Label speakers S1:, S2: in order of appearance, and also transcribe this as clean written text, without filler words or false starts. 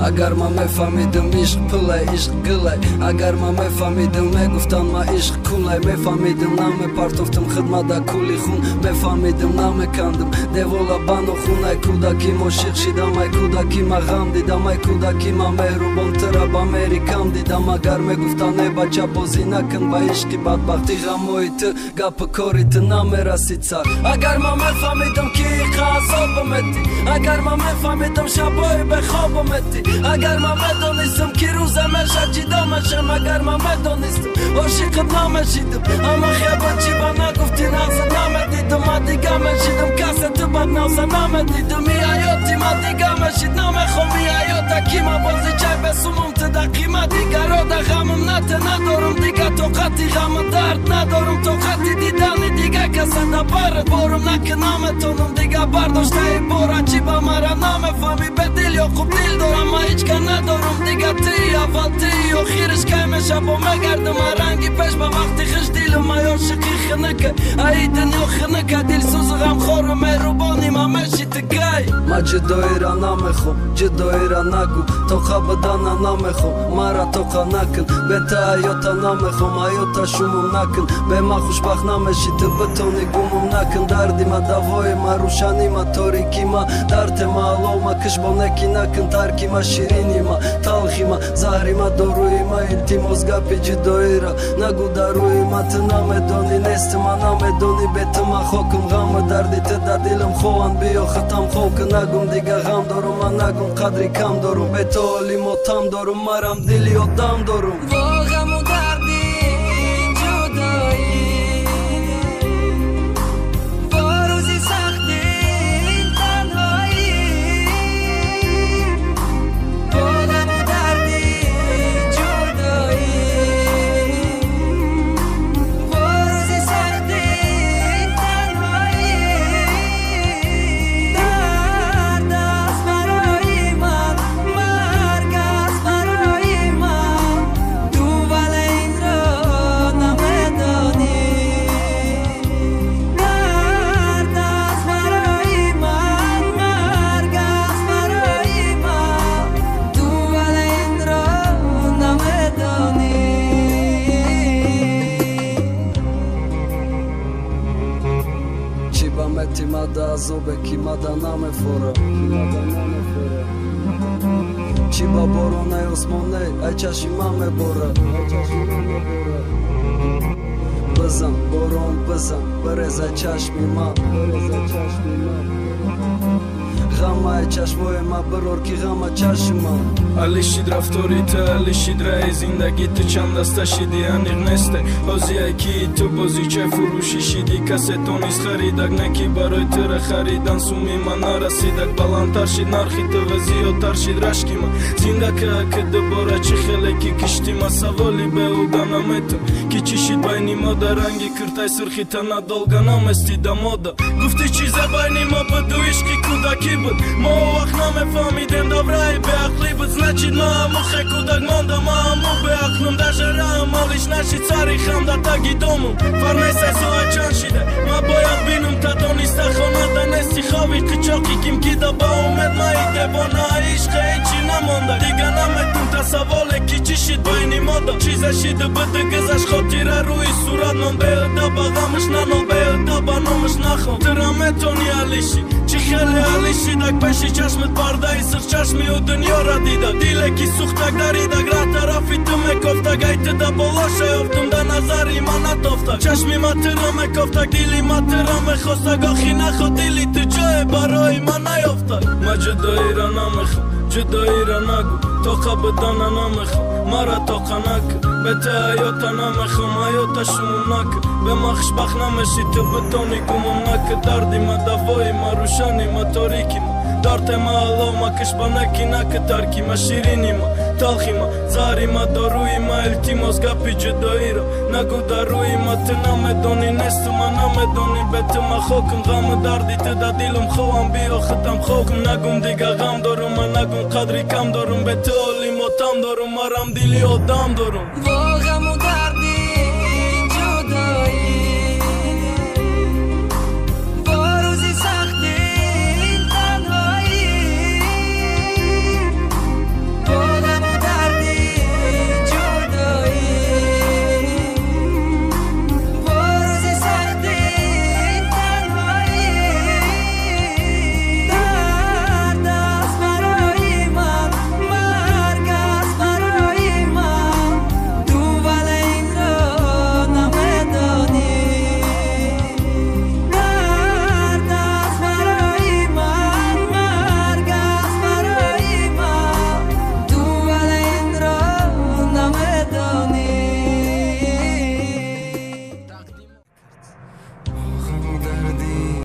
S1: Агар ман мефаҳмидам ишқ пулай, ишқ гулай, агар ман мефаҳмидам мегуфтанд ма ишқ кулай, мефаҳмидам намепартофтам хидмат да кули хун, мефаҳмидам намекандам девола бану хунай. Кӯдаки ошиқ шидам, ай кӯдаки ма ғам дидам, ай кӯдаки ма меҳрубон тира ба меҳри кам дидам. Агар мегуфтанд э бача, бозӣ накун ба ишқи бадбахтӣ, ғамҳои ту гапу кори ту намерасид сар. Агар ман мефаҳмидам ки иқа азобам метӣ, агар ман мефаҳмидам шабҳои бехобам метӣ, агар ман медонистам ки рӯзе мешад ҷидо мешам, агар ман медонистам ошиқат намешидам. Аммо хеба чӣ ба нагуфтӣ, нағзат намедидам, ма дига мешидам, касе ту баднавза намедидам. И ҳаёти ма дига мешид, намехом и ҳаёта ки ма бозичай бесумум ту да қимат дигаро да ғамум нате. Надорум дига тоқати ғаму дард, надорум тоқати дидани дига каса да барат борум наки, наметонам дига бардоштаи бора. Чӣ ба мара намефаҳмӣ, бедил Ёқуб дил дорам, ма ҳеҷ ка надорум дига. Ти аввал, ти охириш кай меша, бо мегардам а ранги пеш ба вақти хиш. Дилам ай ошиқи хинака, ай дунё хинака, дилсӯзу ғамхору меҳрубони ма меши ту кай? Ма ҷудоира намехом, ҷудоира нагӯ, тоқа будана намехом, мара тоқа накун. Бе ту ҳаёта намехом, ҳаёта шумум накун. Бе ма хушбахт намеши, ту битони гумум накун. Дарди ма, давои ма, рӯшани ма, торики ма, дарде ма, алов ма, киш бо неки накун. Тарки ма, ширини ма, талхи ма, заҳри ма, доруи ма, илтимос, гапи ҷудоира нагӯ дар рӯи ма. Ту намедонӣ, нести ма намедонӣ, бе ту ма хокум. Ғаму дарди ту дар дилам хованд, биё хитам хов кун. Нагум дига ғам дорум, ман нагум қадри кам дорум, бе ту ҳоли мотам дорум, марам дили одам дорум.
S2: Бо ғаму дарди ҷудоӣ, бо рӯзи сахти танҳоӣ, бо ғаму дарди ҷудоӣ, бо рӯзи сахти танҳоӣ. Дард аст барои ман, марг аст барои ман, ту вале инро намедонӣ. Дард аст барои ман, марг аст барои ман, ту вале инро намедонӣ.
S1: Чӣ ба мети мада азобе ки мада намефора? Чӣ ба боронаи осмоне ай чашми ман мебора? Бизан, борон бизан, бирезай чашми ман, ғамаи чашмои ма бирор, ки ғама чашми ман.
S3: Али шид рафтори ту, али шид раи зиндагӣ ту, чанд даста шиди аниқ несте. Ҳозиай ки ту бозичаи фурӯшӣ шиди, касе тонист харидак, не ки барои тура харидан суми ман нарасидак. Баландтар шид нархи ту ва зиёдтар шид рашки ман. Зинда ка ки дубора чӣ хеле ки кишти ма, саволи беҳуда наметум ки чӣ шид байни мо. Дар ранги киртай сурхи та надолга намести да мода. Гуфти чизе байни мо буду, ишқи кӯдакӣ буд, мо он вақт намефаҳмидем, давраи беақлӣ буд. Значит, ма ҳаму хе кӯдак мондам, ма ҳаму беақлум, даже раҳам алиш нашид сари хам да таги домум. Фарқ нестай соат чанд шида, ма бояд бинум та дониста хонада нести, хови қичоқи ким ки да ба умед маи девона. Ишқе ҳечи намонда дига, наметум та саволе ки чӣ шид байни мода. Чизе шиду буду гузашт, хотира рӯи сурат мон, беҳуда ба ғамаш нанол, беҳуда ба номаш нахон. Тура метони алиши, чӣ хеле алишидак, пеши чашмат пардаи сирх чашми ӯ дунёра дида. Диле ки сӯхтак даридак, раҳ тарафи ту мекофтак, ай ту да боло шаёфтум, да назари ма натофтак. Чашми ма тура мекофтак, дили ма тура мехостак, охи нахо дили ту ҷое барои ма наёфтак. Ма ҷудоира намехом. Ҷудоира нагу, тоқа бидана намехом, мара тоқа нака, бе ту ҳаёта намехом, ҳаёта шумум нака, бе ма хушбахт намешӣ, ту битони гумум нака. Дарди ма, давои ма, рӯшани ма, торики ма, дарте ма, алов ма, кишбанаки нака, тарки ма, ширини ма, талхи ма, заҳри ма, доруи ма. Илтимос, гапи ҷудоиро нагу дар рӯи ма. Ту намедонӣ, несту ма намедонӣ, бе ту ма хокум, ғаму дарди ту да дилум ховам, биё худам хокум. Нагум дига ғам дорум, ма нагум қадри кам дорум, бе ту оли мотам дорум, марам дили одам дорум.